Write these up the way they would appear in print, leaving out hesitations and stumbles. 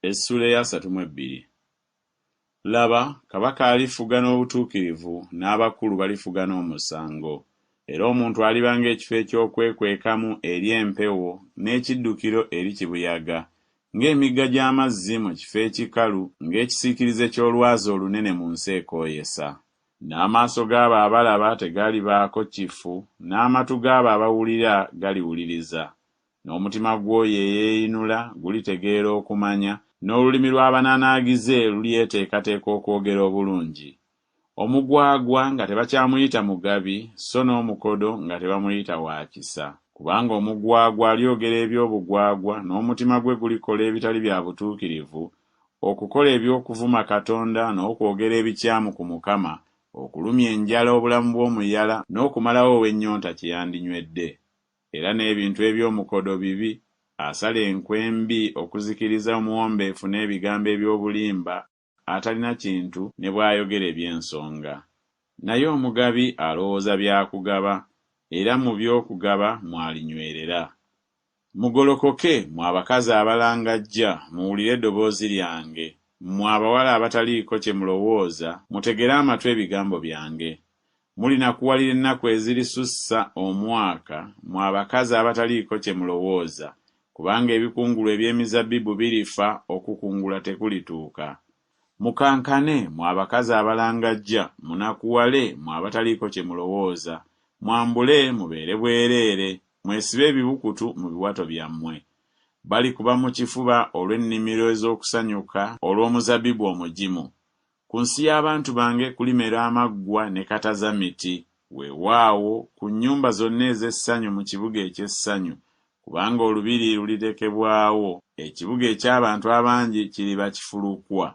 Essuula ey'asatu mu ebbiri. Laba, kabaka alifuga n'obutuukirivu, n'abakulu balifuga n'omusango. Era omuntu aliba ng'ekifo eky'okwekwekamu eri empewo, n'ekiddukiro eri kibuyaga, ng'emigga gy'amazzi mu kifo ekikalu, ng'ekisiikirize ky'olwazi olunene mu nsi ekooyesa. N'amaaso g'abo abalaba tegalibaako kifu, n'amatu g'abo abawulira galiwuliriza. N'omutima gw'oyo eyeeyinula gulitegeera okumanya, n'olulimi lw'abananaagize lulyeteekateeka okwogera obulungi. Omugwagwa nga tebakyamuyita mugabi, so n'omukodo nga tebamuyita wa kisa. Kubanga omugwagwa alyogera eby'obugwagwa, n'omutima gwe gulikola ebitali bya butuukirivu, okukola eby'okuvuma Katonda n'okwogera ebikyamu ku Mukama, okulumya enjala obulamu bw'omuyala n'okumalawo ow'ennyonta kye yandinywedde. Era n'ebintu eby'omukodo bibi, asala enkwe embi okuzikiriza omuwombeefu n'ebigambo eby'obulimba atalina kintu ne bw'ayogera eby'ensonga. Naye omugabi alowooza bya kugaba, era mu by'okugaba mw'alinywerera. Mugolokoke, mmwe abakazi abalangajja, muwulire eddoboozi lyange, mmwe abawala abataliiko kye mulowooza, mutegere amatu ebigambo byange. Mulinakuwalira ennaku ezirisussa omwaka, mmwe abakazi abataliiko kye mulowooza, kubanga ebikungulwa eby'emizabbibu birifa, okukungula tekulituuka. Mukankane, mmwe abakazi abalangajja, munakuwale, mmwe abataliiko kye mulowooza, mwambule, mubeere bwereere, mwesibe ebibukutu mu biwato byammwe. Balikuba mu kifuba olw'ennimiro ez'okusanyuka olw'omuzabbibu omugimu. Ku nsi y'abantu bange kulimera amaggwa ne katazamiti, weewaawo, ku nnyumba zonna ez'essanyu mu kibuga eky'essanyu, kubanga olubiri lulirekebwawo, ekibuga eky'abantu abangi kiriba kifulukwa.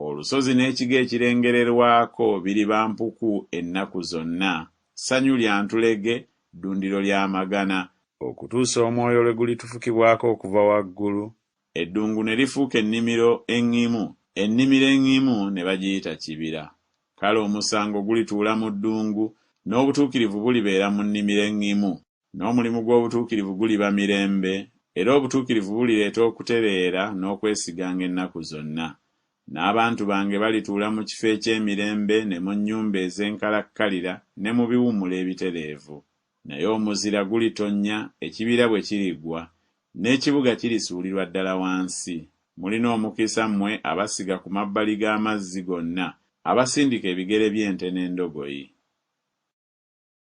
Olusozi n'ekigo ekirengererwako biriba mpuku ennaku zonna, ssanyu lya ntulege, ddundiro lya magana, okutuusa omwoyo lwe gulitufukibwako okuva waggulu, Eddungu ne lifuuka ennimiro eŋŋimu, ennimiro eŋŋimu ne bagiyita kibira. Kale omusango gulituula mu ddungu, n'obutuukirivu bulibeera mu nnimiro eŋŋimu. N'omulimu gw'obutuukirivu guliba mirembe, era obutuukirivu bulireeta okutereera n'okwesiganga ennaku zonna. N'abantu bange balituula mu kifo eky'emirembe ne mu nnyumba ez'enkalakkalira ne mu biwummulo ebitereevu. Naye omuzira gulitonnya, ekibira bwe kirigwa, N'ekibuga kirisuulirwa ddala wansi. Mulina omukisa mmwe abasiga ku mabbali g'amazzi gonna, abasindika ebigere by'ente n'endogoyi.